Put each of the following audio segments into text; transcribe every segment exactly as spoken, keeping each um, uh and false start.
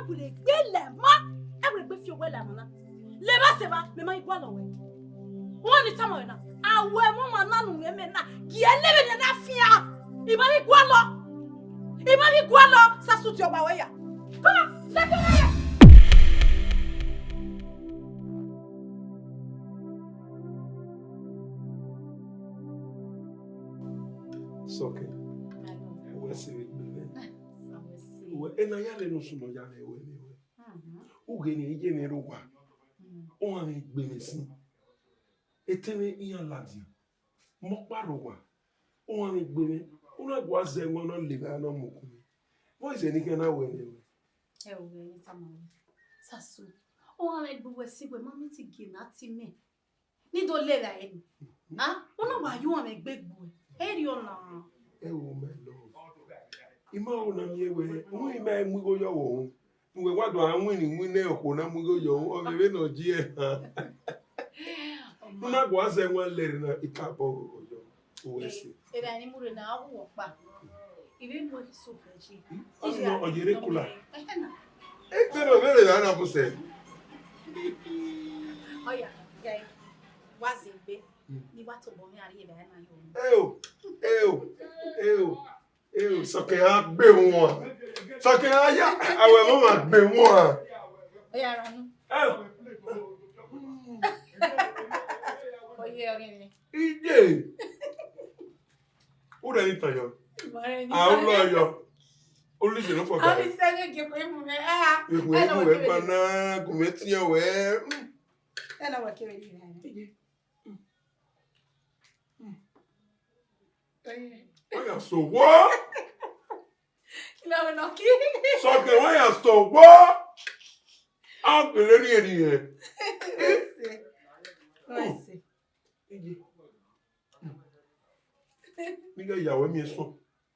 Wẹ gbe lẹ ma, ẹ wẹ gbe fi owẹ lẹ ma na. Levba sẹ evba, mẹ ma i gualọ wẹ. Wẹ ni tama wẹ na, a wẹ mu ma na nu mwẹ mẹ na, gie levbe ne na fian. I ma i gualọ. I ma i gualọ, sa su ti ọgba wẹ ya. Come on, let's go. Sọkẹn, uwẹ sẹ vbe gbe mwẹ. Uwẹ, ena ya lele usun nọ ya mwẹ wẹ, mwẹ wẹ. Ughe ne I ye mwẹ rre owa, ọmwa mwẹ gbe mwẹ sin. Etẹn mwẹ iran ladian, mẹ ọkpa rre owa, ọmwa mwẹ gbe mwẹ, u na gua zẹ ẹwaẹn na levba na mu okun mwẹ. Vbọ zẹ ne I khian na wẹ nẹ wẹ? Ẹ o, vbe ne I tama wẹ. Sasu, ọmwa mwẹ gbe uwẹ sin, wẹ ma miẹn te gie ne a tie mẹ. Ne I do levba ẹre ni. Ah, u na wa ye ọmwa mwẹ gbe gbe uwẹ. Erriọ na. Ẹ o, my love. I ma ho na miẹn wẹ, u i ma mu igho yọ vbe uhunmwu. Uwẹ wa do a winna iwinna okhuo na mu igho yọ, ọ vbe vbe ne ọ ji ẹre. U na gua zẹ ẹwaẹn lẹrẹ na, I ka bọ yọ. Uwẹ sẹ. Erha ni mu rre na, a wu ọkpa. I vbe mu ẹre so vbe ẹji. Ọ nọ, ọ yere kula. Ẹhẹn na. Ekpẹrẹ ovberre na na bọ sẹ. Ọya, ya wa zẹ egbe. Ni wa tobọ mwẹ a rrie evbare na yo. Eo, eo, eo, eo, sọkẹn a gbe wọn. Sọkẹn a ya, awẹ mọ ma gbe wọn. Ọya ra nu. Eo. Ọye ọghe ni. Ije. U rẹ ni tayọ. A u lọ yọ. Olise no fọka. Ami sẹ ne gie kwe mu mẹ. Ah. Ekwe mu wẹ gba na, gu mẹ tiẹn wẹ. Ẹ na wa kere ni. Wọ́n yà sọ̀wọ́. Kí ló ń lọ kí? Sọ̀kẹ̀ wọ́n yà sọ̀wọ́. A pèlè ní ènìyàn. Ẹsẹ̀. Ẹsẹ̀. Nígbà ìyàwó mi sùn.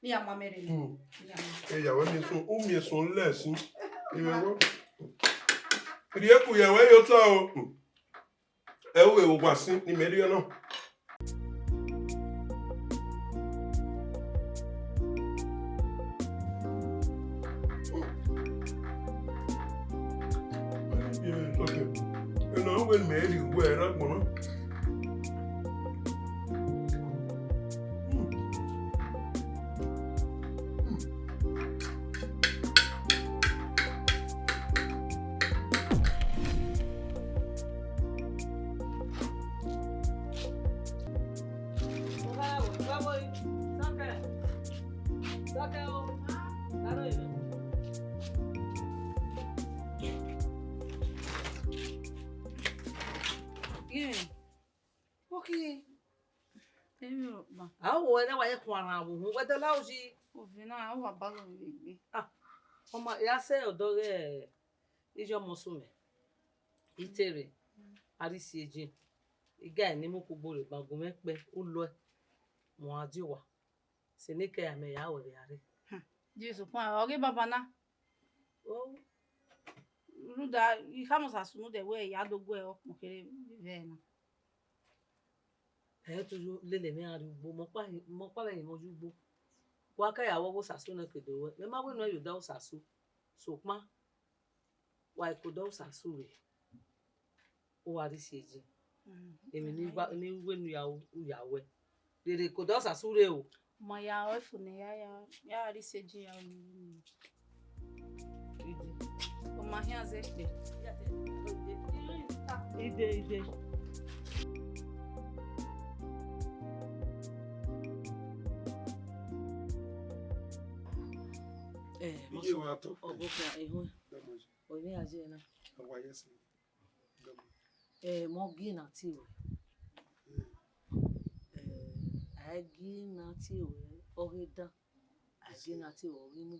Ni a ma mẹ rẹ. Hmm. Ni a ma. Ẹ yàwó mi sùn, ó mi sùn lẹ́sìn. Ìwé wọ́n. Ìdí ẹkùn yẹ̀wò ẹ yóò tọ́ o. Ẹ ru ewu gba sin ni mẹ rhie nọ. Ena wẹ ne mẹ rhie uwu ẹre agbọn na. Yeah. Okay. Emwi ọkpa. A wo ẹre wa ye khuanran vbe uhunmwu, wẹ dọla uyi. Ovbi na, a wa ba lọ vbe egbe. Ah, ọ ma ya sẹ ọdọ ghẹ iye ọmọ sunu. Itere, a rhie si eje. Iga ne mu kugbo rre gban gu mwẹ kpẹ, u lọe. Mu a die owa. Sẹ ne kẹ ya mẹ ya wẹ vbe a rre. Hmm. Jesu khuan, ọ ghi baba na. O. Rhunmwuda, I khama Osasu nude wẹ ya do gu ọkpọn kherhe vbe ẹre na. Ẹ i tu yo lele mwẹ gha rrie ugbo, mẹ ọkpa, mẹ ọkpa vbe ẹmwẹ ye ugbo. Wa ka ya vbe ọghe Osasu nẹ ke do ruẹ, mẹ ma wẹ ne ọ ye odẹ Osasu, sokpan wa i ke odẹ Osasu rre, u wa rhie si eje. Mm. Emwi ne I wa, ne I wẹ ne u ya, u ya wẹ. Rere ke odẹ Osasu rre o. Ma ya ru ẹfo ne ya, ya, ya rhie si eje ya ru. Ide. Ọ ma khian zẹ kpe. Ide, ide. Eh, iye wa to. Ọbokhan ehun. Dọmọ. Ọ vbe a ye na. Ọ wa ye se. Dọmọ. Eh, mẹ ọ gie ne a tie ruẹ. Eh, a gie ne a tie ruẹ, ọ ghi dan. A gie ne a tie ruẹ, ọ ghi mu.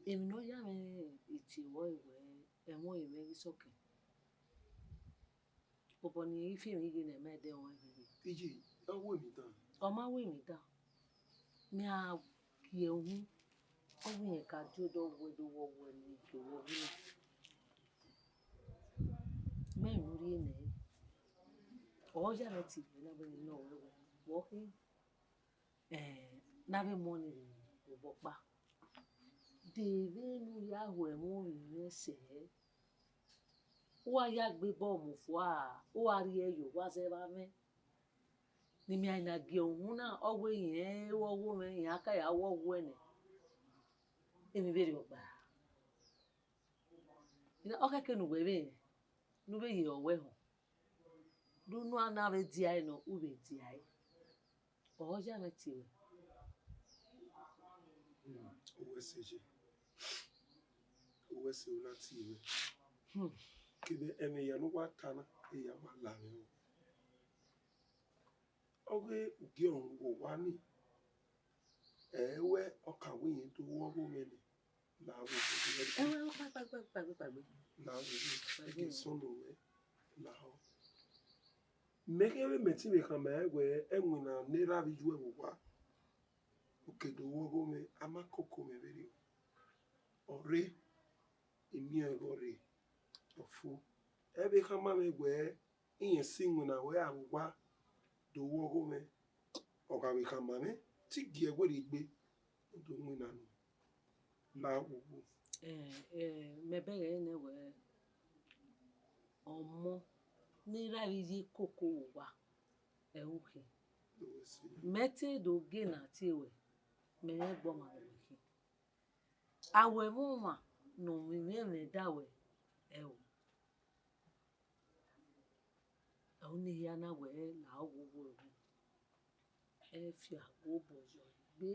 Emwi ne ọ ya mwẹ tie ruẹ wẹ, ẹmwẹ ọre mwẹ ghi sọkẹn. Obọ ne I fian emwi ghe ne mẹ dẹ ruẹ ghe. Iye, ọ wẹ emwi dan. Ọ ma wẹ emwi dan. Mẹ a gie uhunmwu, ọ wẹ irẹn ka die odẹ wẹ do wẹ wẹ ne I gie wẹ ghi na. Mẹ ne u rhie nẹ, ọ ya mwẹ te iwẹ na wẹ ne ọ wẹ wẹ, wẹ ọ khin. Eh, ne a vbe mu ọnii rre obọ ọkpa. De vbene u ya ho ẹmwẹ ovbi mwẹ sẹ? U wa ya gbe bọọ mu fua, u wa rhie ẹre ye owa zẹ vbe amwẹ. Ne I miẹn a na gie uhunmwu na, ọ wẹ irẹn ru ọghomwẹ, iran ka ya ru ọghuẹ nẹ, emwi vberriọ gba. Ọ khẹke ne uwẹ vbe rẹn, ne u vbe ye ọwẹ họn, de unu a na vbe dia ẹre nọ, u vbe dia ẹre. Ọ ya mwẹ tie ruẹ. Hmm, uwẹ sẹ ye, uwẹ sẹ u na tie ruẹ. Hmm. Kevbe ẹmwẹ hia ne uwa ta na, eya wa la mwẹ o. Ọghe ugie ọmwa vbe owa ni, ẹ i wẹ ọ ka wẹ irẹn do ru ọghomwẹ nẹ, la vbe owa. Ẹwẹ, kpaegbe, kpaegbe, kpaegbe. La vbe owa, ẹdẹ sọnnọ mwẹ, lahọ. Mẹ khe vbe mẹ te vbe khama ẹn wẹ, ẹwẹn na ne erha vbe iyuẹ vbe owa, ọ ke do ru ọghomwẹ, a ma koko mwẹ vberriọ. Ọ rre, I miẹn ọẹn ghe ọ rre, ọ fo. Ẹ vbe khama mwẹ wẹ, irẹn si iwinna wẹ a vbe owa do ru ọghomwẹ, ọ gha vbe khama mwẹ, te I gie ẹre werriegbe, ọ do winna nọ, la wowo. Eh, eh, mẹ bẹghe nẹ wẹ, ọmọ ne erha vbe iye koko vbe owa, ẹ i ru khin. Mẹ te do gie na tie ruẹ, mẹ rẹn gbe ọmwa ne uwẹ khin. A wẹ ẹmwẹ ọmwa ne ọ mwẹ imẹ da wẹ, ẹ o. Ẹ o, ne hia na wẹ la ọ wowo ẹre. Ẹ fia gobọ yọ egbe.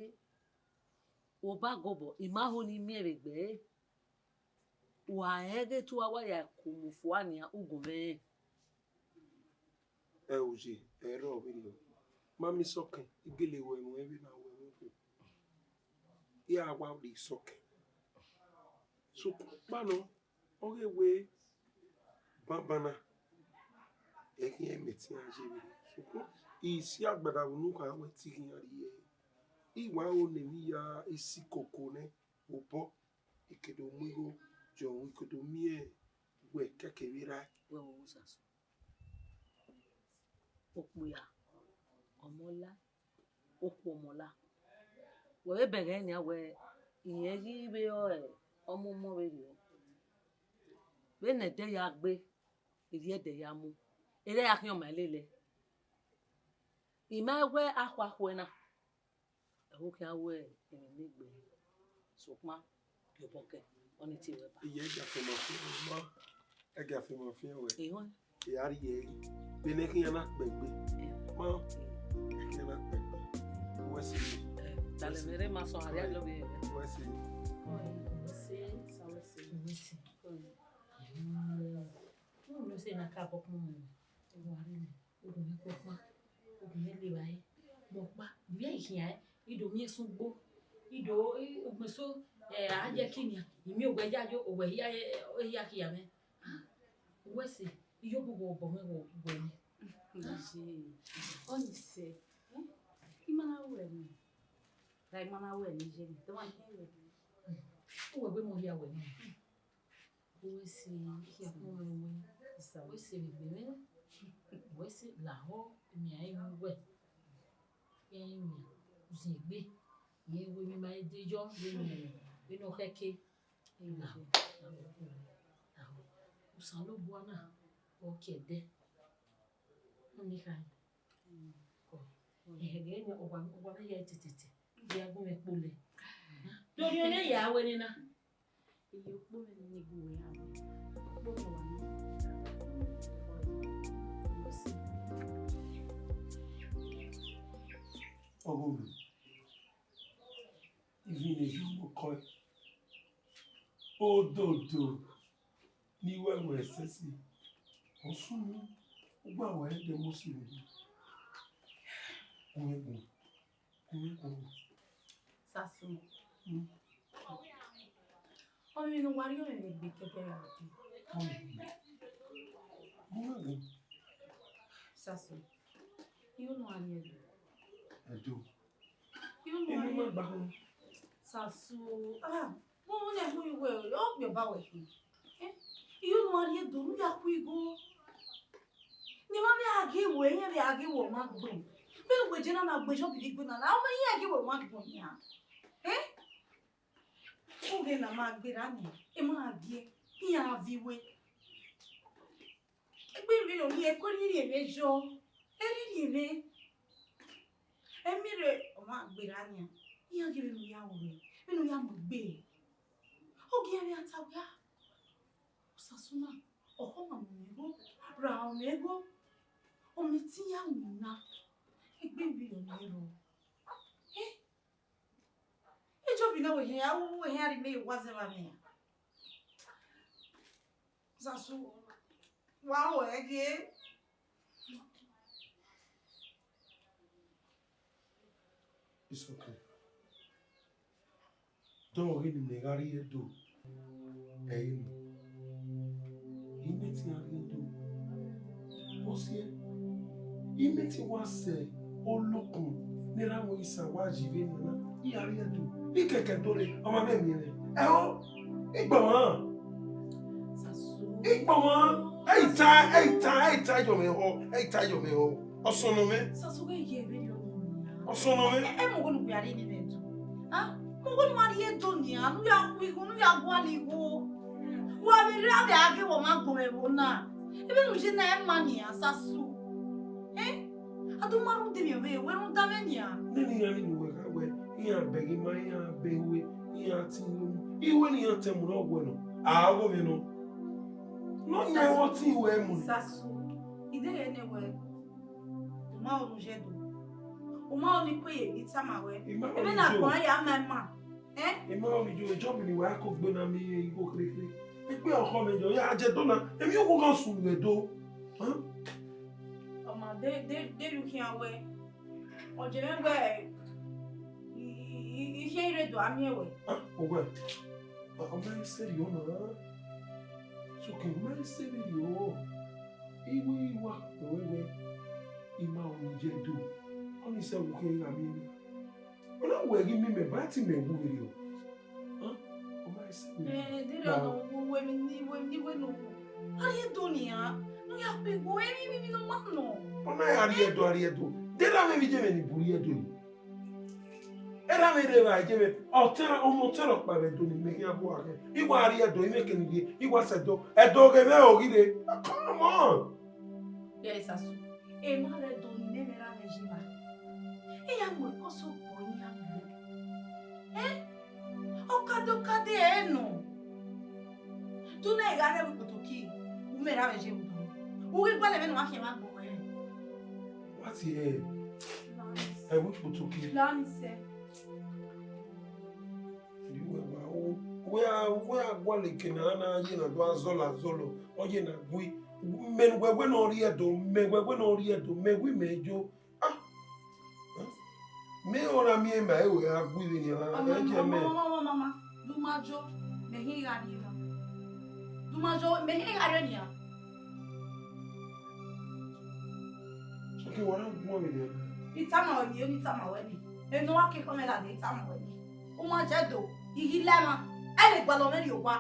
Obọ gobọ, I ma ho ne I miẹn vbe egbe ẹre. Wa rẹn ghe te uwa wa ya ku mu fua nian, u gu mwẹ rẹn. Ẹ o ye, ẹ i rrọọ vberriọ. Ma miẹn isọkẹn, I gele ru ẹmwẹ vbene a ru ẹmwẹ okhuo. I gha wa rhie isọkẹn. Sokpan ọkpa nọ, ọ ghe wẹ banbanna, ẹ i khian mẹ te iran ye vberriọ. Sokpan I si agbada vbe unu kha wẹ te I khian rhie ẹre. I wa ro ne emwi hia isi koko nẹ, obọ, I ke do mu igho, jọ, I ke do miẹn wẹ kẹkẹ vbe erha. Wẹ wo Osasu. Okpia, ọmọ la, okhuo ọmọ la. Wẹ vbe bẹghe nian wẹ, irẹn ghi vbe ọre ọmọ ọmọ vberriọ. Vbene ẹdẹ ya gbe, erriọ ẹdẹ ya mu, erha ya khian ọma lele. I ma wẹ a khua khuẹ na. Ẹvbo khian ru emwi ne egbe, sokpan gie obọ kẹ, ọnii tie ruẹ ba. Iye, ẹgia fian ma fian ma, ẹgia fian ma fian wẹ. Ehọn. I gha rhie ẹre, vbene ẹkhian na kpẹ egbe. Ehọn. Ma, ẹkhian na kpẹ egbe. Uwẹ sẹ. Eh, dalẹ mwẹ rre ma sọ, a rhie alọ vbe. Uwẹ sẹ. Uwẹ sẹ, sa uwẹ sẹ. Uwẹ sẹ. Uwẹ sẹ na ka bọ kun. Ẹvbo a rre nẹ. Ogun mwẹ kpọkpa, ogun mwẹ levba ẹre, mẹ ọkpa, ivbi ẹre I khian ẹre, I do miẹn sẹ ugbo, I do, I, ogbẹn eso, eh, a ye ẹki nian, I miẹn owẹ yayo, owẹ hia, eh, hia khian mwẹ. Ah, uwẹ sẹ, I yo bu wẹ obọ mwẹ wẹ, wẹ nẹ. Ọnii sẹ, eh, I ma na ru ẹre nẹ. Ra I ma na ru ẹre nẹ, ye nẹ, te ọ ma miẹn wẹ nẹ. Uwẹ wẹ mọ hia wẹ nẹ. Uwẹ sẹ, I khian kpọnmwẹ ruẹ, uwẹ sẹ vbe egbe mwẹ, uwẹ sẹ lahọ, imian i ru uwẹ. Irẹn i miẹn, u zin egbe, irẹn i ru emwi ma i de yọ, vbene, vbene ọ khẹke. Lahọ, lahọ, lahọ. Osanobua na, ọ ke ẹdẹ. Ọnii khare. Ẹhẹgẹ ne ọ wa, ọ wa vbe ya ẹtẹtẹtẹ, ya gu mwẹ kpolẹ. Do rhiọn ne ya wẹ nena. Iye okpo mwẹ ne gu wẹ ya wẹ. Okpo mwẹ wa nọ. Ọghe ovbi, ivbi ne Jọn kọe, ododo ne I wẹ wẹ ẹsẹse, ọ sunu, u gba wẹ ẹdẹ Mosi vbe. Gu mwẹ gu, gu mwẹ gu. Sasu. Mm. Ọmọ ne uwa rhie ọmọ vbe egbe kẹkẹ ra dee. Gu mwẹ gu. Sasu. I ho ne uwa rhie ẹre. Ẹdo. I ho ne uwa rhie ẹre. Sasu. Ah, vbọ ne ẹvbo yu wẹ, ọ gbe ba wẹ khin. Eh, I ho ne uwa rhie ẹre do, ne u ya ku igho. Ne ima vbe a ghi wẹ, irẹn vbe a ghi wẹ ọmwa agbọn. Vbene uwẹ je na na gbe yọ vbe igbe na na, ọ ma irẹn ghi wẹ ọmwa agbọn nian. Eh? Oghẹ ne a ma gberra nian, emwa gha gie, iran gha viọ iwe. Egbe vberriọ ne ẹ ku rhie rhie mwẹ yọ, ẹ rhie rhie mwẹ. Ẹmwẹ rre ọmwa gberra nian, iran ghi vbe ne u ya ru ẹe, vbene u ya mu egbe. Ọ gie vbe a ta wẹẹ, a, Osasu na, ọ khọ ma mu mwẹ igho, ra mwẹ igho, ọ mẹ te iran winna, egbe vberriọ ne ẹ rrọọ. Eh? Job na wẹ hia, wẹ hia rhie mẹ ye owa zẹ vbe amẹ. Osasu, wa ho ẹre gie. It's okay. Dọmọ ghe ne imẹ gha rrie Ẹdo, ẹ i re nọ. Imẹ te iran rrie Ẹdo. Ọ siẹ, imẹ te wa sẹ olokun ne erha mwẹ Isa wa yi vbe nana, iran rrie Ẹdo. Ikẹkẹ do re, ọ ma mwẹ miẹn mwẹ. Ẹo, igbọmwa. Sasu. Igbọmwa. Ẹ i ta, ẹ i ta, ẹ i ta yọ mwẹ họ, ẹ i ta yọ mwẹ họ. Ọsọnnọ mwẹ. Sasu ghe ye vberriọ. Ọsọnnọ mwẹ. Ẹ, ẹ, mu ọghe ne uwẹ a rhie ne Ẹdo. A, mu ọghe ne uwa rrie Ẹdo nian, ne u ya gu igho, ne u ya gualọ igho. Wa vbe rre avbe a ghe wẹ ọ ma gbọnmwẹ ẹvbo na. Vbene u ye na ẹ ma nian, Sasu. Eh? A do ma rhunmwuda emwi ọvbehe, wẹ rhunmwuda mwẹ nian. Nene iran ni ne uwẹ gha wẹ, iran bẹghe ima, iran bẹghe uwẹ, iran te iwe mu. Iwe ne iran te mu na wẹ nọ. A gho mwẹ nọ. Nọ yan wọ te iwe mu. Sasu, I deghẹ nẹ wẹ, u ma ho ne u ye Ẹdo. U ma ho ne I ku ye ne I tama wẹ. I ma ho ne I yo. Ẹmwẹ na guan ya ma ima. Eh? I ma ho ne I yo, Job ni wa ko gbe na mi ye igho kherhe kherhe. Ekpe ọkhọ mwẹ yọ, ya je do na. Emwi okhuo gha sunu vbe Ẹdo. Huh? Ọ ma de, de, de yu khian wẹ. Ọ je mwẹ wẹ, I, I, I, I khian i rre Ẹdo a miẹn wẹ. Ah, owẹ. Ọ ma i sẹ rriọ na. Sokẹ, ọ ma i sẹ vberriọ. Iwe i wa kpọnmwẹ wẹ, I ma ho ne I ye Ẹdo. Ọnii sẹ vbe u khian gha miẹn mwẹ. Ọ na wẹ ghi miẹn mẹ, ba te imẹ wu vberriọ. Hàn? Ọ ma i sẹ vberriọ. Eh, deghẹ ọ nọ, wẹ emwi ne, wẹ emwi ne I wẹ nọ. A rrie Ẹdo nian, ne u ya kpe igho, emwi, emwi, emwi ne ọ ma nọ. Ọ na ya rrie Ẹdo, a rrie Ẹdo. Deghẹ a mwẹ vbe iye mwẹ ni bu rrie Ẹdo yi. Erha mwẹ rre evba iye mwẹ, ọ te, ọmọ te rhọkpa vbe Ẹdo ni mẹ khian bu a khẹ. I wa rrie Ẹdo, I mwẹ kẹ ni rrie, I wa sẹ Ẹdo, Ẹdo ghe mwẹ o ghi rre. Come on! Yes, Sasu. Emwa vbe Ẹdo ni nene erha mwẹ yi na. Iran mu ẹkọsọ kpọ iran gbe. Eh? Ọkade, ọkade ẹ nọ. Do na gha rre vbe ikpoto ki, u mwẹ erha mwẹ ye vbe Ẹdo. U ghi gualọ ẹmwẹ ne ọ ma khian mwa gbe ruẹ. Wa tie ẹre. Ẹvbo ikpoto ke. Lani sẹ. Iwẹ wa o. Wẹ a, wẹ a gualọ eke na, na ye na do azọlọ azọlọ. Ọ ye na gui. Mẹ wẹ wẹ ne ọ rrie Ẹdo, mẹ wẹ wẹ ne ọ rrie Ẹdo, mẹ wi mẹ yo. Ah. Mẹ ọna miẹn ma ẹre a gui vbe nian, ẹ jẹ mẹ. Mama, mama, mama, mama. Du ma yo, mẹ hin gha rrie na. Du ma yo, mẹ hin gha rrie nian. Sokẹ wa na guan vbe nian. I tama ruẹ ni, I tama ruẹ ni. Eno wa ke kọmẹ lade, I tama ruẹ ni. U ma jẹ do, I ghi la emwa. Ẹ vbe gualọ mwẹ rrie owa.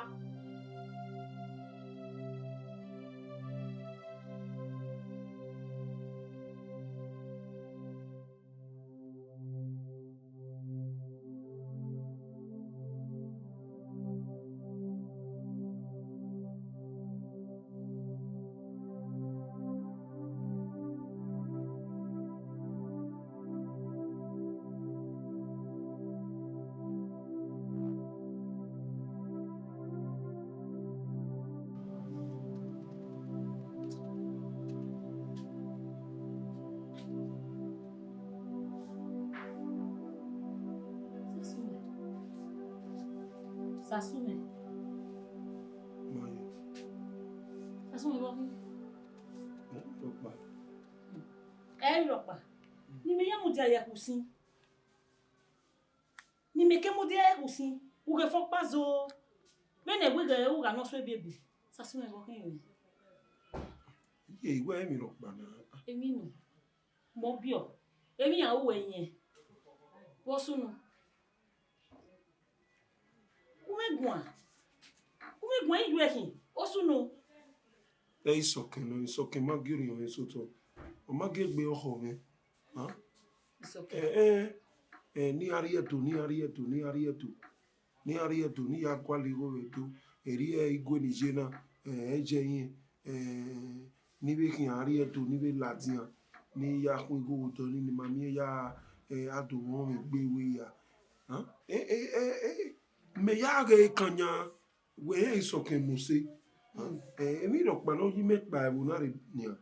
Sasumẹ. Sasumẹ. Mọye. Sasumẹ vbọ khin? Ẹ, rhọkpa. Ẹ, rhọkpa. Ne imẹ ya mudia ye ẹkhusin. Ne imẹ ke mudia ye ẹkhusin. U ghe fẹn ọkpa zo. Vbene wẹ ghe u gha nọ sẹ ebiebi. Sasumẹ vbọ khin? Iye, iwẹ emwi rhọkpa na. Emwi nọ. Mẹ ọ biẹ, emwi iran ru ẹre yẹn, vbe ọ sunu? U mwẹ guan, u mwẹ guan, I yu ẹre khin, ọ sunu? Ẹ, Isọkẹn nọ, Isọkẹn ma gie orhiọn mwẹ sotọ, ọ ma gie egbe ọkhọ mwẹ. Hàn? Isọkẹn. Ẹ, ẹ, ẹ, ne iran rrie Ẹdo, ne iran rrie Ẹdo, ne iran rrie Ẹdo. Ne iran rhie Ẹdo, ne I ya gualọ igho vbe Ẹdo, erriọ igue ne I ye na, eh, ẹjẹ irẹn, eh, ne I vbe khian rhie Ẹdo, ne I vbe ladian, ne I ya khuan igho vbe odọ nii, ne ima miẹn ya, eh, a do mwẹ egbe vbe ya. Hẹn? Eh, eh, eh, eh, mẹ ya ghe kan yan, wẹ rẹn Isọkẹn Mose. Hẹn? Eh, emwi rhọkpa ne ọ yi mẹ kpa ẹvbo na rre nian.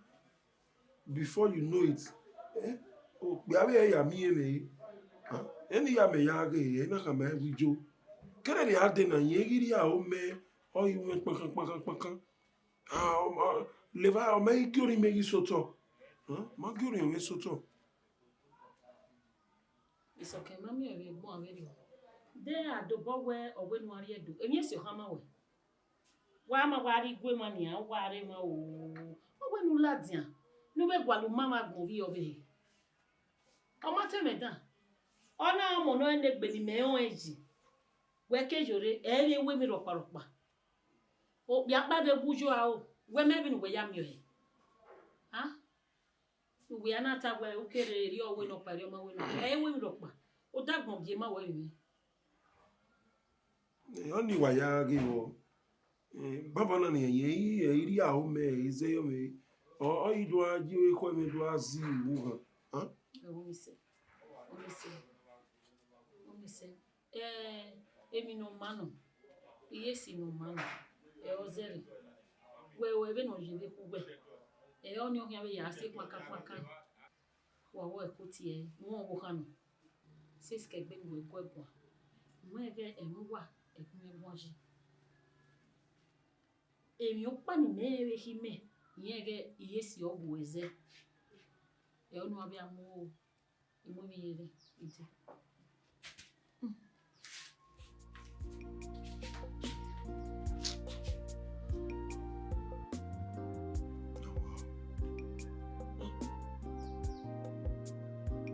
Before you know it, eh, okpia vbe ya miẹn mwẹ, ah, eni ya mẹ ya ghe, ena khama ẹvbo ijo. Kẹrẹrẹ a dee na, irẹn ghi rhie aro mẹ, ọ i mwẹ kpankan, kpankan, kpankan. Ah, ọ ma, leva, ọ ma i gie orhiọn mẹ ghi sotọ. Ah, ma gie orhiọn mwẹ sotọ. Isọkẹn ma miẹn vbe egbọn vberriọ. De a dobọ wẹ ọ wẹ ne u a rhie Ẹdo, emwi esi ọ khama wẹ. Wa ma wa rhie igue emwa nian, wa rre emwa o. Ọ wẹ ne u ladian, ne u vbe gualọ uma vbe agbọn ovbi ọvbehe. Ọ ma te mwẹ dan. Ọ na ọmọ ne ọ rẹn egbe ne imẹ rẹn ọẹn yi. Wẹ ke yo rre, ẹ i vbe ru emwi rhọkpa rhọkpa. Okpia kpa vbe wu yo aro, wẹ mẹ vbene uwẹ ya miẹn ọe. A? Uwẹ a na ta wẹ u ke rre erriọ wẹ nọkpa, erriọ ma wẹ nọkpa. Ẹ i ru emwi rhọkpa. Odagbọn gie ma wẹ vbe mwẹ. Eh, ọnii wa ya ghe vbọ. Eh, banbanna nian, irẹn i, irẹn i rhie aro mẹ, irẹn i zẹ yọ mwẹ. Ọ, ọ i do gha ye ekhọe mwẹ do gha zi ughan. Hẹn? Ẹ, wo mi sẹ. Wo mi sẹ. Wo mi sẹ. Eh, emwi ne ọ ma nọ, iyesi ne ọ ma nọ, ẹ, ọ zẹrriọ. Wẹ, wẹ vbene ọ ye vbe khu wẹ, ẹ, ọnii ọ khian vbe ya sẹ kpankan kpankan. Wa wẹ ẹko tie, rẹn ọvbokhan nọ. Sisi ke egbe ne uwẹ gu ẹre guan. Wẹ ghẹ ẹmwẹ uwa, ẹgbẹe guan yi. Emwi ọkpa ne imẹ rẹn vbe khin mẹ, irẹn ghẹ iyesi ọ gu ẹre zẹ. Ẹ, ọnii ọ vbe a mu ro. I mu emwi ye rre, I de.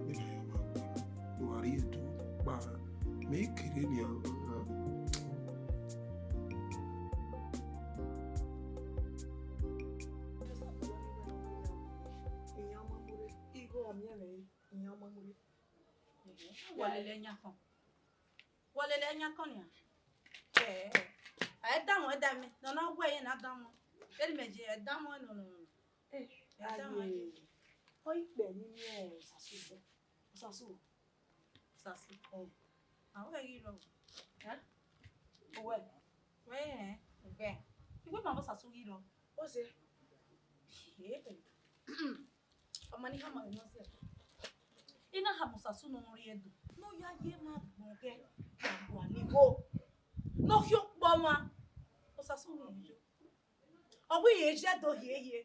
Mẹ na ya wa gbe, ne uwa rhie Ẹdo kpa, mẹ i kere nian. Iran ma mu rre, igho a miẹn mwẹ re, iran ma mu rre. Wẹ lele ẹyan kọn. Wẹ lele ẹyan kọn nian. Ẹ, ẹ, ẹ danmwẹ, ẹ danmwẹ. Ne ọ na wẹ ẹre ne a danmwẹ. Vbene imẹ ye, ẹ danmwẹ nọ, nọ, nọ. Ẹ, ẹ danmwẹ. Aye, ọ ikpe ne I miẹn Osasu sẹ. Osasu. Osasu. Ẹ. A wẹ ghi rrọọ. Ẹ? Owẹ. Wẹ hẹn, ugbẹn. I wẹ ma vbe Osasu ghi rrọọ. Ọ sẹ. Ẹ. Ọ ma ni khama emwi nọ sẹ. I na khama Osasu ne ọ rrie Ẹdo. Ne ọ ya ye emwa agbọn ghẹ ya gualọ igho. Ne ọ khian ọkpọ ọmwa. Osasu ne ọ rrie Ẹdo. Ọ wẹ irẹn ye Ẹdo hiehie.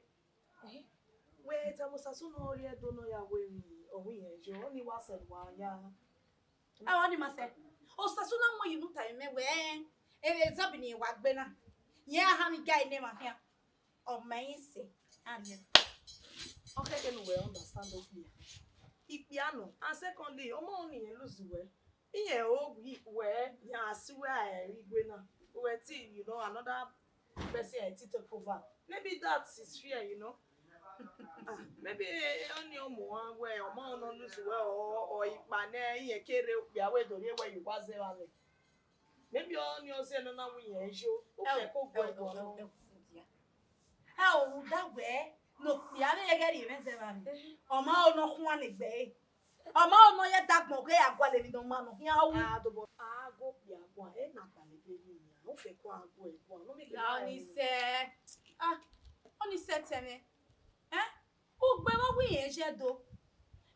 Wẹ tama Osasu ne ọ rrie Ẹdo ne ọ ya wẹ emwi, ọ wẹ irẹn ye, ọnii wa sẹ ne uwa ya. Ẹ, ọnii ma sẹ. Osasu na mu yi ne u tama mẹ wẹ, ẹ, ẹ, Zọbi ne wa gbe na. Irẹn a hama iga ne emwa khian. Ọ ma i sẹ, a rrie. Ọ khẹke ne uwẹ understand okpia. Ikpia nọ, and secondly, ọmọ ọnii irẹn lose wẹ. Irẹn o ghi wẹ, ya si wẹ a rhie igue na. Wẹ ti, you know, another person ẹ ti take over. Maybe that is fear, you know. Ah, maybe, eh, ọnii ọ muan wẹ, ọmọ ọnọ lose wẹ, ọ, ọ ikpa nẹ, irẹn kere okpia wẹ do rhie wẹ ye uwa zẹ vbe amwẹ. Maybe ọnii ọ zẹ ne ọ na wẹ irẹn yo. U fẹ ko gu ẹre guan. Ẹ o, rhunmwuda wẹ ne okpia vbe ghẹ rhie mwẹ zẹ vbe amwẹ. Ọ ma ho ne ọ khuan ne egbe ẹre. Ọ ma ho ne ọ ya dagbọn ghe a gualọ emwi ne ọ ma nọ khian ru. A dobọ, a gu okpia guan, ẹ na gbalẹ egbe ni nia. U fẹ ko a gu ẹre guan. No make. Ya, ọnii sẹ. Ah, ọnii sẹ tẹmwẹ. Eh? Ugbe vbe ọ wẹ irẹn ye Ẹdo.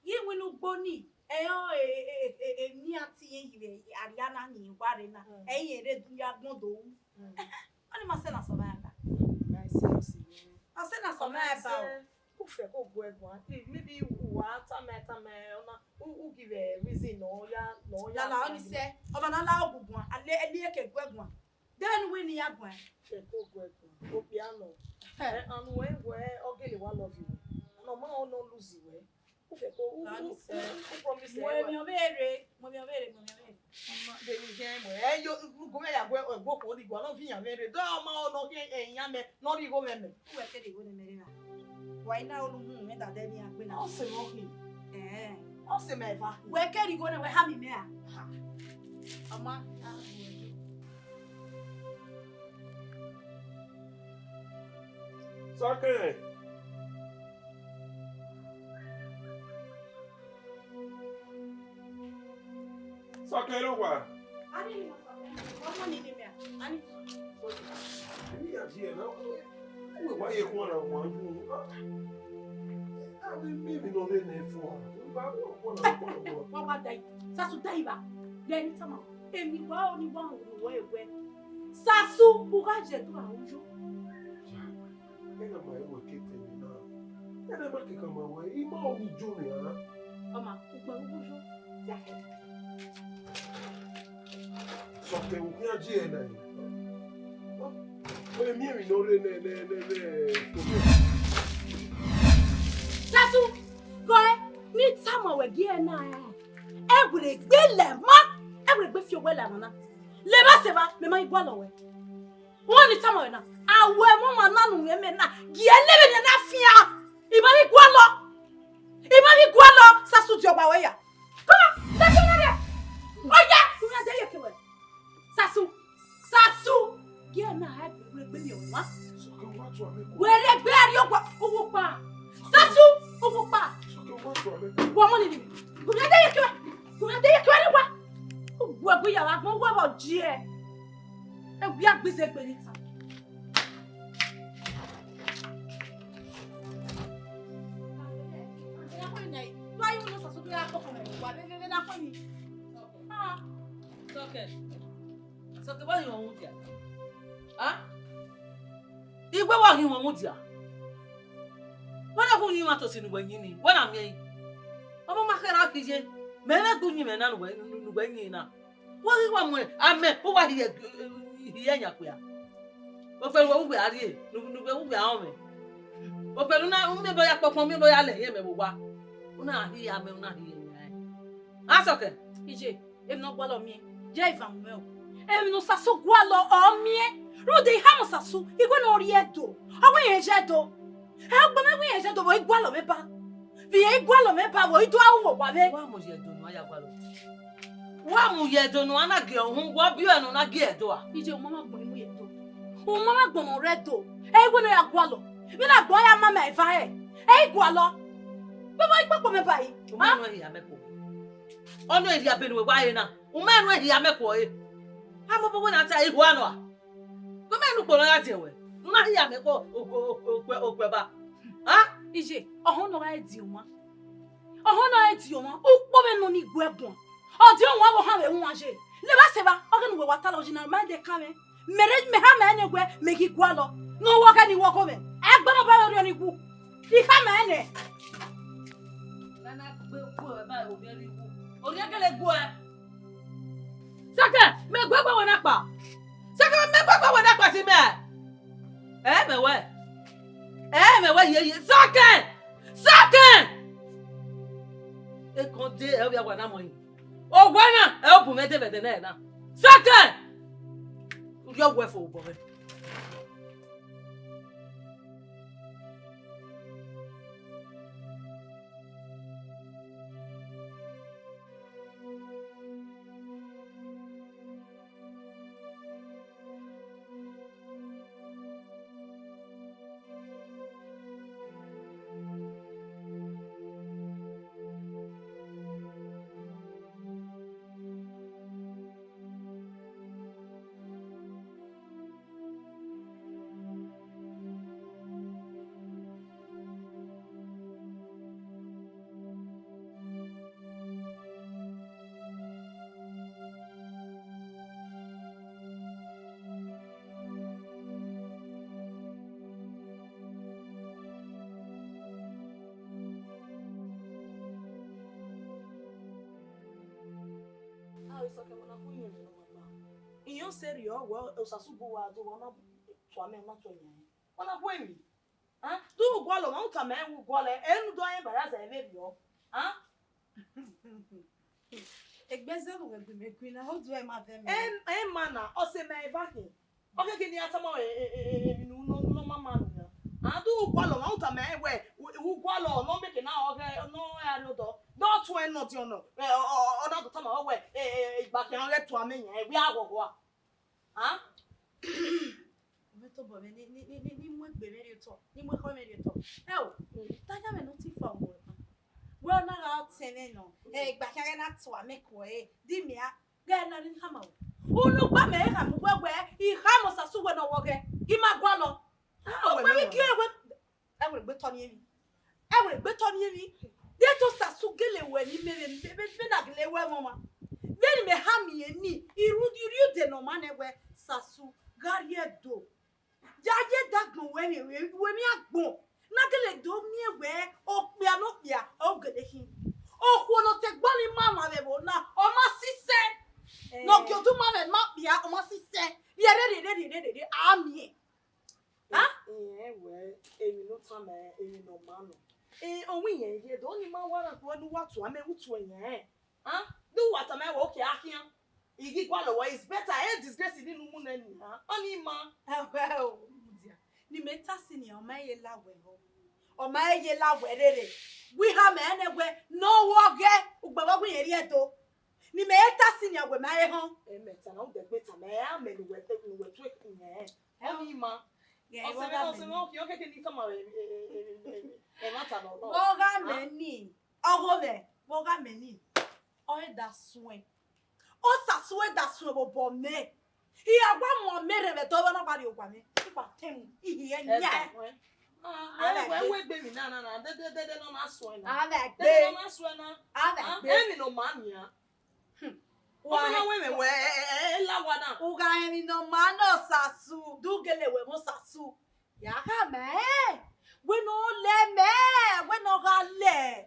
Ghi winna ugbo nii, ẹ i rẹn emwi a tie yi vbe aria na ni wa rre na, ẹ i rẹn rre du ya gbọn do ru. Ọnii ma sẹ ne a sẹ ọmwa ya ba. Ma sẹ ọse mwẹ. A sẹ ne a sẹ ọmwa ya ba o. U fẹ ko gu ẹre guan, please, maybe uwa tama tama ọna, u, u give a reason ne ọ ya, ne ọ ya. Lala, ọnii sẹ, ọmwa na la oguguan, a le, a le ke gu ẹre guan. Then wẹ ne I ya guan. Fẹ ko gu ẹre guan, okpia nọ. Ẹ, and wẹ, wẹ, ọ gele wa love you. Ne ọ ma, ọ nọ lose wẹ. U fẹ ko, u, u, u, u promise. Mu emwi ọvbehe rre, mu emwi ọvbehe rre, mu emwi ọvbehe rre. Ọma, de mi jẹ mọ. Ẹ yo, gu mẹ ya gu ẹre guan, ne ọ viọ iran mwẹ rre. Do ọma, ọ nọ khian, ẹ, iran mẹ, ne ọ rhie igho mwẹ mẹ. Uwẹ ke rhie igho ne mẹ rre ra? Wa i na ru unu, mẹ da dẹ ne iran gbe na. Ọ sẹ mwẹ ọ khin. Ẹ. Ọ sẹ mwẹ eva. Wẹ ke rhie igho ne wẹ khama mẹ ra? Ọma, a gu ẹre. Sọkẹn. Sọkẹn rre owa. Ani ni ma sọkẹn. Ọmọ ni ni mẹ. Ani. Emwi ya die na. Uwẹ wa ye khuan na wa ju. A, a, mi, mi, mi nọ rre nẹ fua. Ba, ba, ba, ba, ba. Wa wa dai. Sasu dai ba. Dai ni tama. Emi wa o ni wa o wẹ wẹ. Sasu, u gha ye do a uyo. Ẹna ma ẹre wẹ ke tẹ emwi na. Ẹna ma kẹkan ma wẹ, ima ọni jo mẹ a. Ọ ma, u gbe uyo. Sọkẹn, u khian die ẹre na. Wẹ miẹn emwi ne ọ rre nẹ, nẹ, nẹ, nẹ, Sasu, gọe, ne I tama wẹ gie ẹre na, ẹ wẹ gbe lẹ ma, ẹ wẹ gbe fi owẹ lẹ ma na. Levba sẹ evba, mẹ ma i gualọ wẹ. Wẹ ne I tama wẹ na, a wẹ ẹmwẹ ọmwa na ne u mwẹ mẹ na, gie levbe ne na fian. I ma ghi gualọ. I ma ghi gualọ, Sasu di ọgba wẹ ya. Come on, let's go there. Oya, u na de ye ke wẹ. Sasu, Sasu, gie na ha gbe gbe mi ọmwa. Wẹ rre gbe a rrie owa, owa ukpa. Sasu, owa ukpa. Wẹ ọmọ ni ni. U na de ye ke wẹ. U na de ye ke wẹ ni wa. U gu ẹgu ya wa gbọn wa vbe ọjiẹ. Ẹwi agbize gbe ni ta. Sọkẹn. Sọkẹn, wẹ ghi mwẹ mudia? A? Iwe wa ghi mwẹ mudia? Wẹ na khu yin ima tosi ne uwẹ yin ni, wẹ na miẹn ẹre. Ọmọ ma khẹra khiye, mẹ vbe gbe uyinmwẹ na ne uwẹ, ne uwẹ yin na. Wa ghi wa mu amẹ, u wa hiẹ, hiẹ yan kpia. Okpia ne uwẹ wu wẹ a rrie, ne uwẹ wu wẹ a rọnmwẹ. Okpia ne u na, u miẹn obọ ya kpọkpọn, u miẹn obọ ya lẹ hiẹn mẹ vbe owa. U na hiẹ amẹ, u na hiẹ yan ẹre. A Sọkẹn. Iye, emwi ne ọ gualọ miẹn, ya ivan mwẹ o. Emwi ne Sasu gualọ ọ miẹn, rhunmwuda ihamọ Sasu, I wẹ ne ọ rrie Ẹdo, ọ wẹ irẹn ye Ẹdo. Ẹ, ugbẹn mwẹ wẹ irẹn ye Ẹdo, vbe ọ i gualọ mwẹ ba. Vbe irẹn i gualọ mwẹ ba, vbe ọ i do a ru owa mwẹ. Wa mu ye Ẹdo ne uwa ya gualọ. Wa mu ye Ẹdo ne uwa na gie uhunmwu, wa biẹ ne ọ na gie Ẹdo a. Iye, u ma ma gbọn ne I mu ye Ẹdo. U ma ma gbọn ne ọ rre Ẹdo. Ẹ i wẹ ne ọ ya gualọ. Vbene agbọn ya ma mẹ eva hẹ. Ẹ i gualọ. Vbe ọ i kpokpo mwẹ ba yi. U ma nọ ehia mẹ kpo. Ọ nọ ehia bene uwẹ wa re na. U ma nọ ehia mẹ kpo re. A ma obọ wẹ na ta ihua nọ a. Gbe mẹ ne ukpo nọ ya diẹ wẹ. U na hia mẹ kpo okpẹ, okpẹ ba. A? Iye, ọhọn ne ọ gha die ọmwa. Ọhọn ne ọ gha die ọmwa, ukpo mwẹ nọ ni gu ẹguan. Ọ die ọmwa vbe ọ han vbe wan ye. Levba sẹ evba, ọ ghe ne uwẹ wa ta lọ yi na, ma de kan mwẹ. Mẹ rhe, mẹ ha mẹ nẹ wẹ, mẹ ghi gualọ. Ne ọ wọ ghe ni wọ gho mwẹ. Ẹgbẹ ne ọ ba mwẹ orhiọn ni wu. I ha mẹ nẹ. Na na gbe gu ẹ ba orhiọn ni wu. Orhiọn gele gu ẹ. Sọkẹn, mẹ gu ẹguae wẹ na kpa. Sọkẹn, mẹ gu ẹguae wẹ na kpa si mẹ. Ẹ mẹ wẹ. Ẹ mẹ wẹ ye ye. Sọkẹn! Sọkẹn! Ekọn de ẹ ovbi awa na mọ yi. Owa na ẹ ọ bu mwẹ de vbe ẹdẹ nẹ na. Sọkẹn! Rhie ọghuẹ fo obọ mwẹ. Aro Isọkẹn, wa na khu yẹn mẹ ne ọ ma gba. Iyẹn ọ sẹrriọ wẹ Osasu bu wa do, wa na tua mẹ, wa na tua yan. Wa na khu emwi. Ah, do u gualọ, ma u tama ẹn wẹ u gualọ, ẹ nu do ẹn embarrass ẹre vberriọ. Ah? Egbe zẹ ru wẹ gbe mẹ gui na, ho do ẹ ma vẹ mẹ. Ẹ, ẹ ma na, ọ sẹ mẹ eva khin. Ọ khẹke ne iran tama wẹ, e, e, e, e, emwi ne u nọ, nọ ma ma nọ. Ah, do u gualọ, ma u tama ẹn wẹ, u, u gualọ, nọ meke na ọ ghẹ, nọ gha rrie odọ. Dọ tuẹn nọ diọn nọ, ẹ, ọ, ọ, ọ na do tama wẹ, e, e, e, igba khian ghẹ tua mẹ yan, ẹ wẹ a ghọghọ a. Ah? obọ mwẹ ni, ni, ni, ni, ni mu egbe mwẹ rhie otọ, ni mu ekhọe mwẹ rhie otọ. Ẹ o, ta ya mwẹ ne ọ ti fa ọmọ ẹmwa. Wẹ ọ na gha ọtẹn mwẹ nọ, ẹ, egba khian ghẹ na tua mẹ kuẹ, di mẹ a, ghẹ na ni khama o. Unu gba mẹ khama wẹ, wẹ, I khama Sasu wẹ ne ọ wọ ghẹ, I ma gualọ. Ọ gbe ghi gie wẹ, ẹ wẹ egbe tọ ni emwi. Ẹ wẹ egbe tọ ni emwi. De to Sasu gele wẹ ni mẹ, mẹ, mẹ, mẹ na gele wẹ mwẹ ọmwa. Vbene mẹ ha miẹn ni, I ru, I rhie ude ne ọ ma nẹ wẹ Sasu gha rrie Ẹdo. Ya ye dagbọn wẹ rre, wẹ, wẹ miẹn agbọn. Na gele do miẹn wẹ okpia ne okpia, ọ gele khin. Okhuo ne ọ te gbalọ ima mwa vbe ẹvbo na, ọ ma sisẹ. Ne ọ gie oduma mwẹ ma okpia, ọ ma sisẹ. Rhie rre, rhie rre, rhie rre, rhie rre, a miẹn. Irẹn wẹ emwi ne u tama, emwi ne ọ ma nọ. Ọ wẹ irẹn ye do ni ma wa na kue ne uwa tua mẹ, u tuẹ yẹn. De uwa tama wẹ, okay, a khian. I ghi gualọ wẹ, it's better, ẹ disgrace ni ne u mu nẹ nian. Ọni ma. Ẹhẹ o, mudia. Ne imẹ ta sin nian, ọ ma ye la wẹ họ. Ọ ma ye la wẹ rere. Wẹ I khama nẹ wẹ, ne ọ wọ ghẹ, ugbẹn vbe ọ wẹ irẹn rrie Ẹdo. Ne imẹ ta sin nian wẹ ma he họn. Ẹmwata na, u dẹgbe tama, ẹ a mẹ ne uwẹ, ne uwẹ tuẹ kun nẹ. Ọni ma. Ọsẹ mwẹ, ọsẹ mwẹ, okhian keke ne I tama vbe, vbe, vbe, vbe, vbe, vbe ẹmwata nọ nọ. Vbe ọ gha mẹ ni, ọghe mwẹ, vbe ọ gha mẹ ni, ọ i da suẹn. Ọ Sasu i da suẹn vbe obọ mẹ. I gha wa mu amẹ rre vbe ẹdẹ ọvbehe ne ọ gha rrie owa mwẹ. I gba tẹn mu, I hiẹn yan. Ẹ wẹ, wẹ egbe emwi na, na, na, dede, dede ne ọ ma suẹn na. A vbe gbe. Dede ne ọ ma suẹn na. A vbe gbe. Emwi ne ọ ma nian. Wa he wẹ mẹ wẹ, ẹ, ẹ, ẹ, ẹ, la wa na. U gha rẹn emwi ne ọ ma nọ Sasu, de u gele wẹ mwẹ Sasu. Ya khama ẹn, wẹ ne ọ lẹ mẹ, wẹ ne ọ gha lẹ.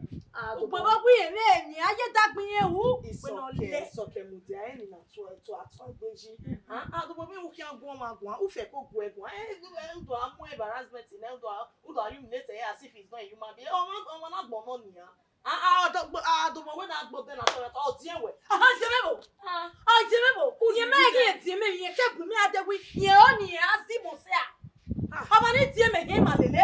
Ugbẹn vbe ọ wẹ irẹn vbe eni, a ye dagbọn irẹn ru, wẹ ne ọ lẹ. Isọkẹ, isọkẹ mudia, ẹni na tuẹ, tuẹ, tuẹ gbe yi. A, a, do mo vbe u khian guan ma guan, u fẹ ko guẹ guan. Ẹ, ẹ, u do a mu embarrassment nẹ, u do a, u do a humiliate as if he's not a human being. Ọmọ, ọmọ na gbọn nọ nian. A, a, ọdọ, a, do mo wẹ na gbọn odẹ na tọrọ, ọ diẹn wẹ. Aha, je mẹ bo. Ah. Ọ je mẹ bo. Ye mẹ ghi e diẹn mẹ, ye ke gu mẹ a de wi, ye ọ ni a si mo se a. Ọmọ ni diẹn mẹ, ye ma lele.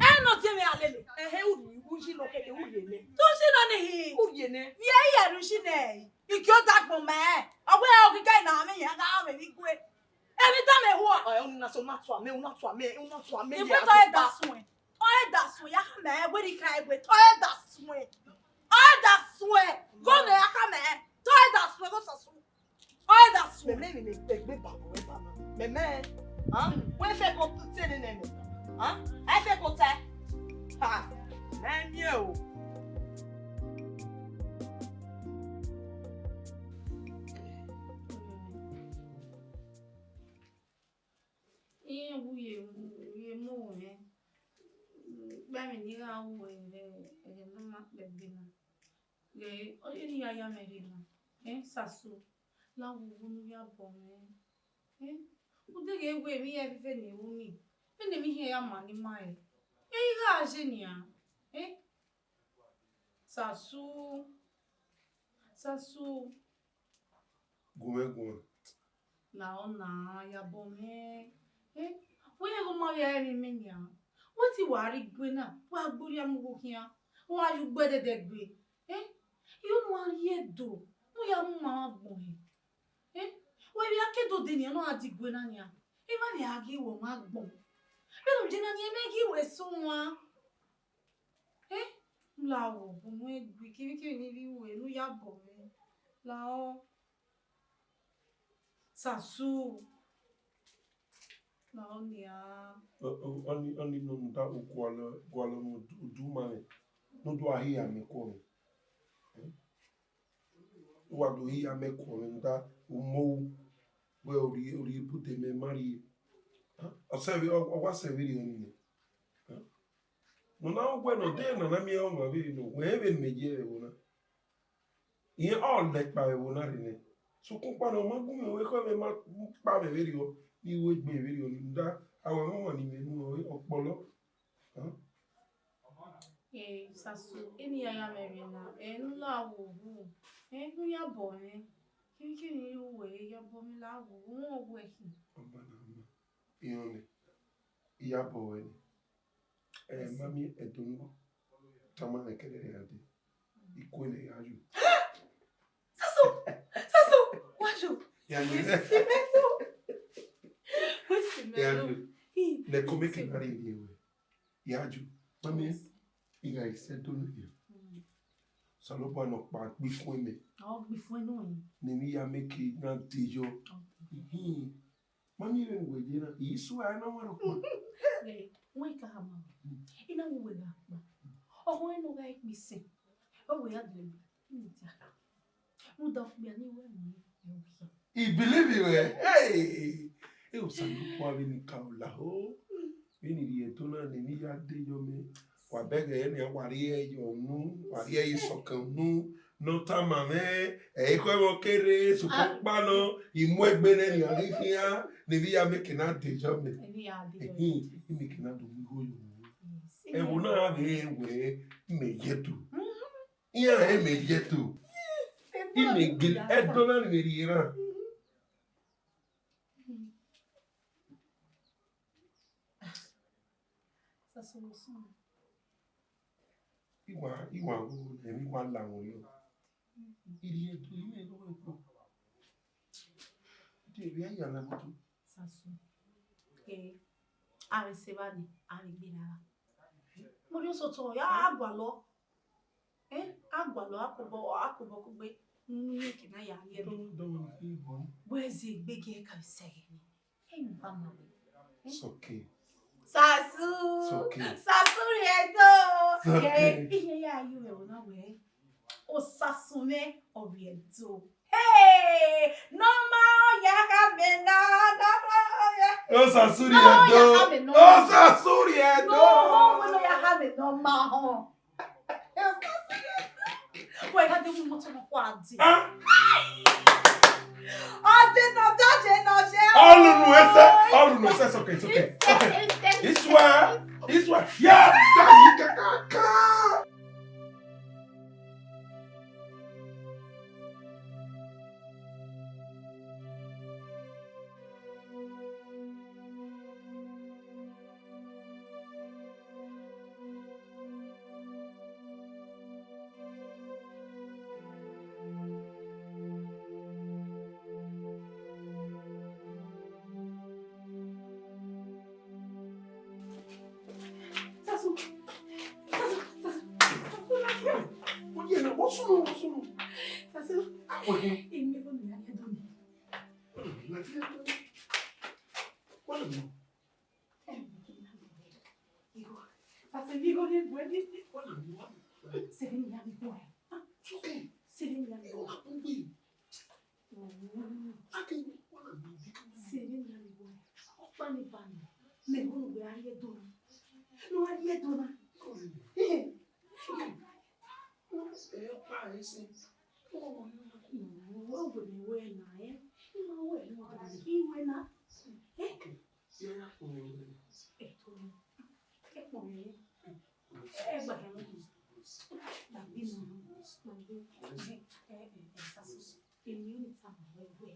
Ẹ nọ diẹn mẹ a lele. Ẹhẹ, u ri, u ji nọ kẹkẹ, u ri nẹ. Tu si nọ ni hi. U ri nẹ. Ye, ye ru si nẹ. Ike ọ dagbọn mẹ. Ọ wẹ ọ ghi ga na mẹ, ya ga mẹ ni gue. Emwi tama ehua. Ẹ, unu na so, unu na tua mẹ, unu na tua mẹ, unu na tua mẹ. Egbe tọ ẹ da suẹn. Ọ ẹ da suẹn, ya khama ẹn, wẹ ne I ka egbe, tọ ẹ da suẹn. Ọ ẹ da suẹn. Gọmẹ ya khama ẹn, tọ ẹ da suẹn, gọ Sasu. Ọ ẹ da suẹn. Mẹmẹ ni mẹ egbe ba wẹ ba na. Mẹmẹ. Ah, wẹ fẹ ko te ne nẹ mẹ. Ah, ẹ fẹ ko te. Ha. Mẹ miẹn o. Iran wu ye mu, ye mu owẹ, kpẹmwẹ ne I gha ru ẹre, ẹghẹ ne ọ ma kpẹgbe na. Ghẹ, ọ ye ne I ya ya mwẹ rre na, ẹn, Sasu, la wu wu ne u ya bọ mwẹ, ẹn, u deghẹ wẹ emwi hia vbe ne I ru ni, vbene emwi hia ya ma ne I ma rẹn, ẹn, I gha je nian, ẹn, Sasu, Sasu. Gu mwẹ guan. Na ọ na ya bọ mwẹ. Eh, wẹ ya ghe ọ ma vbe a emwi mẹ nian. Wẹ te wa rre igue na, wa gbe orhiọn mu gho khian. Wa ye ugbo ẹdẹdẹ gbe. Eh, I ho ne u gha rrie Ẹdo, ne u ya mu ma agbọn hẹ. Eh, wẹ vbe a ke do de nian ne ọ gha dee igue na nian. Emwa vbe a ghi wẹ ọmwa agbọn. Vbene u je na nian, mẹ ghi wẹ sẹ owan. Eh, la ọ, bu mwẹ gui, kevbe kevbe ne I vbe ru ẹre, ne u ya bọ mwẹ. La ọ. Sasu. La ọ nian. Ọ, ọ, ọni, ọni nọ da gualọ, gualọ mu udu ma mwẹ. Ne u do a hia mẹ kuọ mwẹ. Eh? U wa do hia mẹ kuọ mwẹ, da u mu ohu, wẹ u rhie, u rhie ibude mẹ ma rhie. Ọ sẹ vbe, ọ, ọ wa sẹ vberriọ nii nẹ. Ne ọ na wẹ ne ọ de na na miẹn ọmwa vberriọ nọ, wẹ vbene mẹ ye vbe ẹvbo na. Irẹn ọ lẹ kpa vbe ẹvbo na rre nẹ. Sokpan ọkpa ne ọ ma gu mwẹ, wẹ khẹ mwẹ ma kpa mwẹ vberriọ, ne I ru egbe vberriọ, rhunmwuda, a wẹ ọmwa ne imẹ mu ọre ọkpọlọ. Huh? Eh, Sasu, eni ya ya mwẹ rre na, eh, ne u la wo wu, eh, ne u ya bọ mwẹ, kevbe kevbe ne I ru wẹ, ya bọ mwẹ la wo wu, wọn wẹ khin. Ọma na ma, iran nẹ, I ya bọ ruẹ nẹ. Eh, mami, Ẹdo ne tama nẹ kẹdẹ ya dee, I kue nẹ ya yo. Sasu, Sasu, wa yo. Ya yo. Wẹ si mẹ lo. Wẹ si mẹ lo. Ya yo. Lẹkọ mẹ ke na rhie rhie wẹ. Ya ju. Mami, I gha sẹ do ne ya. Osanobua nọkpa gbe ifuẹn mẹ. Ọ gbe ifuẹn nọ. Ne emwi ya mẹ ke na de yọ. Mhm. Mami, vbene uwẹ ye na, I suẹn na wa rhọkpa. Wẹ ka ha ma. I na wu wẹ gha kpa. Ọkhọ ẹre ne ọ gha kpe isin. Ọ wẹ ya dele. Rhunmwuda okpia ne I wẹ mu, I believe wẹ. Hey! E Osanobua vbene I ka la ho. Vbene I rhie Ẹdo na ne emwi ya de yọ mẹ. Wa bẹghe nian, wa rhie ẹre yọ unu, wa rhie ẹre ye sọkẹn unu, ne ọ tama mwẹ, ẹ i khẹ vbe ọ kere, sokpan ọkpa nọ, I mu egbe nẹ nian ghi khian, ne emwi ya mẹ ke na de yọ mẹ. Emwi ya de yọ. Ehin, I mẹ ke na do mu igho yọ unu. Ẹvbo na vbe rẹn wẹ, mẹ ye do. Iran ẹmwẹ ye do. I mẹ gele Ẹdo na ni vbe rhie ra. Iwa, iwa wo, emwi wa la wọn yọ. I rhie Ẹdo, I mẹ rọ ẹkpo. Te vbe ya na moto. Sasu. Eh, a vbe sẹ evba ni, a vbe gberra ra. Mo rhie osotọ, ya a gualọ. Eh, a gualọ, a kobọ, a kobọ kugbe. Unu ye ke na ya rhie. Don't, don't worry, don't worry. Wẹ zẹ egbe gie ka sẹ ghe ni. Ẹ mu ba ma wẹ. Eh? It's okay. Sasu. It's okay. Sasu rhie Ẹdo. It's okay. Eh, iye ya yo ẹvbo na wẹ. Osasu mwẹ ọ rhie Ẹdo. Hey! Nọma ọ ya kha mẹ na, nọma ọ ya. Osasu rhie Ẹdo. Nọma ọ ya kha mẹ nọma. Osasu rhie Ẹdo. Nọma ọ ya kha mẹ nọma họn. Osasu rhie Ẹdo. Wẹ gha de mu moto nọ kua de. Ah! Ọ de nọ, ọ de nọ, ọ de. All unu ẹsẹ, all unu ẹsẹ, it's okay, it's okay. It's okay. It's okay. Isua, Isua, ya da yi kakaka. Sasu, Sasu, Sasu, Sasu, Sasu. Oye na, what's wrong, what's wrong? Sasu, ah, okay. Emi ko mi na ye do ni. What's wrong? Igho. Sasu, igho ni gbe ni. What's wrong? Sẹ vbene I ya vbe gbe ẹ. It's okay. Sẹ vbene I ya vbe gbe ẹ. Sẹ vbene I ya vbe gbe ẹ. Ọkpa ni ba nọ, mẹ ho ne uwẹ a rhie Ẹdo na. Ne uwẹ a rhie Ẹdo na. Ẹ, ọkpa ẹ sẹ. Ọ wẹ mẹ wẹ na, ẹ. I ma wẹ ne ọ da iwẹ na. Ẹ? Ẹkpọ mwẹ. Ẹ gba hẹ mwẹ. Dagbe nọ. Dagbe. Ẹ, ẹ, ẹ, Sasu. Emi ọni tama wẹ wẹ.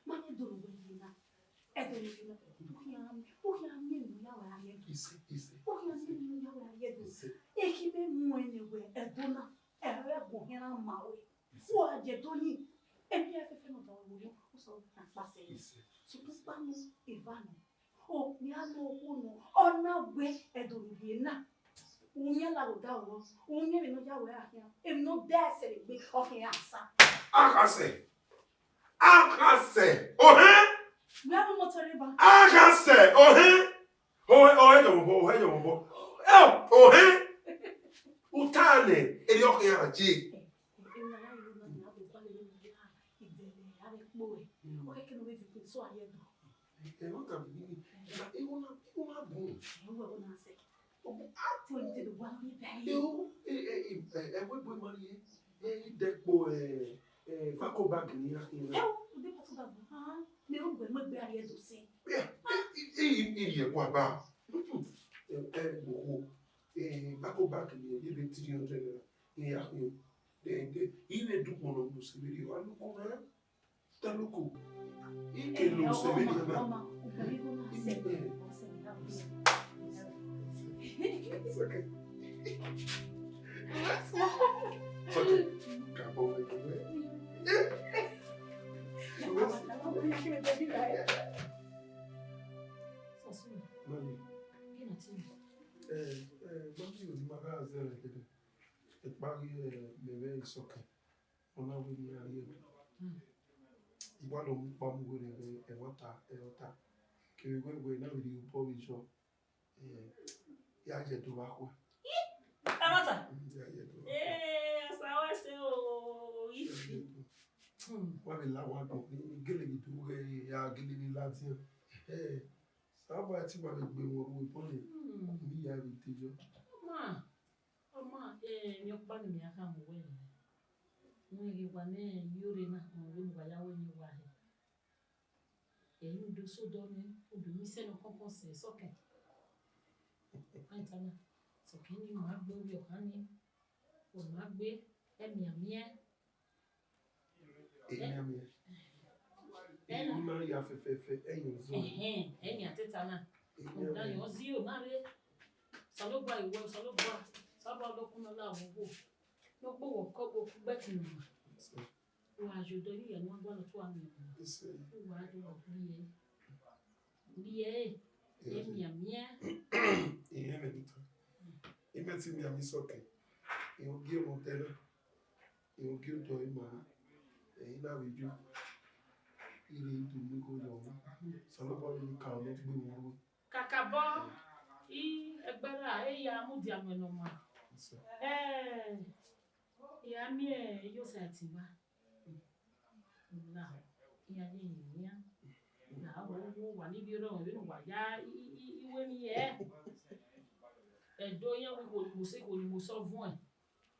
Ma ne Ẹdo ne uwẹ ye na. Ẹdo ne uwẹ ye na. U khian, u khian miẹn ne u ya wẹ a rhie Ẹdo. Ise, ise. U khian miẹn ne u ya wẹ a rhie Ẹdo. Ise. Ekhi mẹ mu ẹn ne wẹ Ẹdo na. Ẹ rẹ gu khian na ma wẹ. Ise. U a je do ni. Emi ẹ fẹfẹ nọ da wẹ wẹ. U sọ na kpasẹ. Ise. Sokpan kpa nọ, eva nọ. Ọ, ne a nọ okhuo nọ, ọ na wẹ Ẹdo ne u rhie na. U miẹn la vbe odaro nọ, u miẹn vbene ọ ya wẹ a khian, emwi ne ọ da ẹsẹ vbe egbe, ọ khian a sa. Akhasẹ! Akhasẹ! Ohẹn! Wẹ a mu moto rre ba. Akhasẹ! Ohẹn! Ohẹn, ohẹn yọ vbọ, ohẹn yọ vbọ. Ẹ, ohẹn! U ta nẹ, erriọ khian a je. Emwi ne a ya ru na, a vbe gualọ emwi ne a ya, ivẹ ne a vbe kpo ẹre. Ọ kẹkẹ ne ọ vbe viọ so a rhie Ẹdo. Ẹ, ọ ta vbe ghi, ẹ, igho na, igho na bun. Ẹ, wẹ igho na sẹ. Ọ bu, a to ite do wa ni bẹ. Ẹ, o, ẹ, ẹ, ẹ, ẹ, wẹ bu ma rhie, ẹ, i dẹ kpo, ẹ, ẹ, vaco bag ni a khin na. Ẹ, o de vaco bag, ah, mẹ o gbe, mẹ gbe a rhie Ẹdo sẹ. Ẹ, ẹ, ẹ, ẹ, ẹ, ẹ, ẹ, kua ba. Ẹ, ẹ, gbogbo, ẹ, vaco bag ni, ẹ, ẹ, three hundred naira ni a khin. Ẹ, ẹ, ẹ, i vbe du kpọnọ mu sẹ vberriọ, a loko na. Taluku, ike lo se vbe na. It's okay. It's okay. Ka bo vbe. Sasu. Mami. Eh, eh, mami, odi ma gha zẹ rẹ kẹdẹ. Ekpa ghi, eh, mẹ vbe Isọkẹn. Ọ na wẹ ne iran rhie Ẹdo. I wa do mu ukpa mu werriẹ vbe ẹmwata, ẹrọta. Kevbe wẹ, wẹ na vbe rhie obọ vbe yọ. Eh, ya ye Ẹdo vbe akhuẹ. Ẹmwata? Mm, ya ye Ẹdo vbe akhuẹ. Eh, ọsa wẹ sẹ o, ifi. Hmm. Wa vbe la wa dọ, ne gele ghi do ghẹ ya gele ni ladian. Eh, Osanobua te ima vbe gbe mwẹ orhu obọ nẹ, hmm, ne I ya vbe te yọ. Ọ ma, ọ ma, eh, emwi ọkpa ne mẹ a khama uwẹ nẹ. Wẹ ghi wa ne iyore na, ọ vbe ne uwa ya wẹ ne uwa hẹ. Ẹi re udu sẹ odọ nẹ, udu ne isẹ ne ọ kọnkọn sẹ Isọkẹn. Ẹmwata na, Isọkẹn ne ima gbe ovbi ọkhan ni, ọ ma gbe, ẹmianmiẹn. Ẹmianmiẹn. Ẹna. Ima ya fẹfẹfẹ, ẹyan zọ. Ẹhẹn, ẹyan te ta na. Ẹmianmiẹn. Ọna yọ zio na rre. Osanobua iwẹ, Osanobua, Osanobua do kun nọ la vbe owo. Ne ọ gbe wẹ ọkọ gbe okun gbe ẹtin nọ. Yes, sir. Wa ye odọ yi ya ne uwa gualọ tu amẹ. Yes, sir. Wa do rhie. Rhie, ẹmianmiẹn. Irẹn mwẹ ni ta. Imẹ te mianmiẹn Isọkẹn. Irẹn ogie mwẹ otọ na. Irẹn ogie otọ ima. Ẹre I na vbe yo. I rre I do mu igho yọ. Osanobua vbe ne I ka nọ gbe mwẹ ru. Kakabọ, I ẹgbẹe ra, e ya mudia mwẹ ne ọ ma. Yes, sir. Eh, I ya miẹn Iyosa ẹtin vba. Na, I ya ye emwi nian. Na, wo, wo, wa ni vbiẹ orọmwẹ vbene uwa ya, I, I, I, I wẹ ne I hẹ. Ẹdo iran wẹ ikhuo ni mo sẹ, ikhuo ni mo sẹ ọ vuẹn.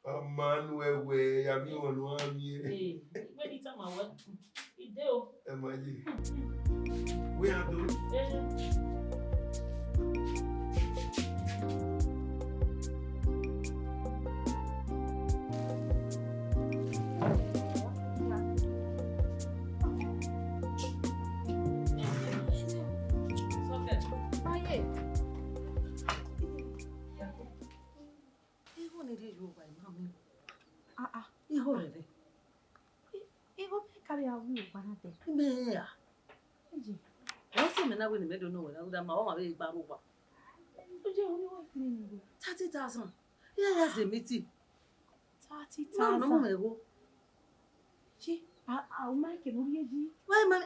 Ọ ma nu ẹwẹ, ya miẹn ọmwa ne ọ gha miẹn. Eh, I wẹ ne I tama wẹ, I de o. Ẹ ma ye. Wẹ a do. Eh. Aye. Igho ne I rhie ye uwa, I ma miẹn. Ah, ah. Igho rẹ rre. I, igho mẹ ka vbe a wu ọkpa na dẹ. Imẹ ra. Eje. Ọ sẹ mẹ na wẹ ne mẹ do nọ wẹ na, rhunmwuda ma, ọ ma vbe gba rre owa. Oje, ọ ni wa kiri ni igho. Thirty thousand. Iran ya zẹ meeting. Thirty thousand. Ma nọ mu mwẹ igho. Eje, a, a, u ma kẹ ne u rhie yi. Wẹ ma,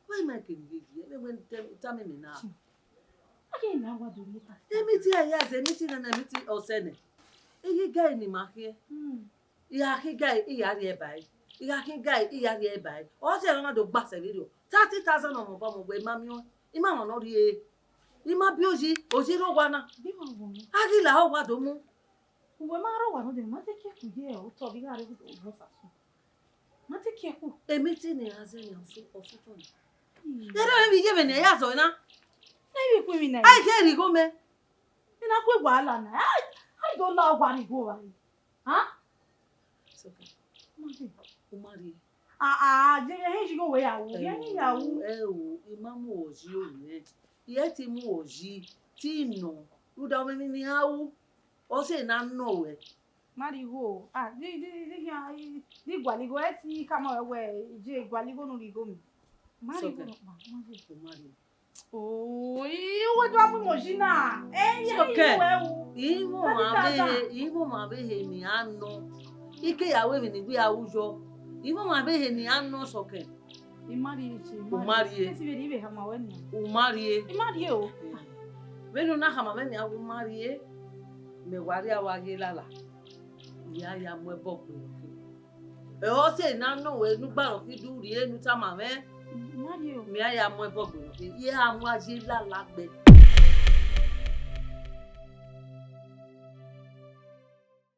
wẹ ma kẹ ne u rhie yi. Ẹ wẹ tama mẹ na. A ye na wa do rhie ta. Meeting ya zẹ, meeting na, na meeting ọsẹ nẹ. Iye gari ne ima khian. Hmm. I gha khin gari, I ya rhie ba ẹre. I gha khin gari, I ya rhie ba ẹre. Ọ sẹ ne ọ na do gba sẹ vberriọ. Thirty thousand ọmọ ọmọ wẹ I ma miẹn ọẹn. I ma mwa ne ọ rhie. I ma biẹ oyi, oyi rre owa na. Bi ma wọ nọ. A ghi la owa do mu. Uwẹ ma rre owa nọ de, ma te kie ku ye otọ vbe I gha rre owa sasu. Ma te kie ku. Meeting ne iran zẹ ne ọsu, ọsu tọn nẹ. Hmm. Erha mwẹ vbe iye mwẹ ne a ya zọ na. Ẹ vbe ku emwi na. A i ghe rhie igho mẹ. I na ku wahala na. Ai, ai do la owa rhie igho vbe. Ha? It's okay. Ma rhie. U ma rhie. Ah, ah, je, je, je, go wẹ ya wu. Ẹ wu, ẹ wu, I ma mu uwẹ yi o nẹ. I i te mu uwẹ yi, te I nọ. Rhunmwuda ọmọ emwi ne I ra ru, ọ sẹ ne a nọ ruẹ. Ma rhie igho. Ah, di, di, di, di, di gualọ igho, ẹ te I khama ruẹ wẹ, je gualọ igho ne u rhie igho mẹ. Ma rhie igho nọkpa, ma rhie. U ma rhie. Oh, I, uwẹ do a mu imọ yi na. Eh, ye, okay. Uwẹ wu. Imọ ma vbe he, imọ ma vbe he ne a nọ. I ke ya ru emwi ne I wẹ a ru yọ. Imọ ma vbe he ne a nọ sọkẹn. I ma rhie, I ma rhie. U ma rhie. Esi vbe rhie vbe khama wẹ nian. U ma rhie. I ma rhie o. Vbene u na khama mwẹ nian, u ma rhie. Mẹ wa rhie a wa ye lala. I ya ya mu ẹbọ gbe. Ẹ, ọ sẹ ne a nọ ruẹ ne u gba rhie ọ khin, do rhie ne u tama mwẹ. I ma rhie o. Mẹ a ya mu ẹbọ gbe nọ khin, I a mu a ye lala gbe.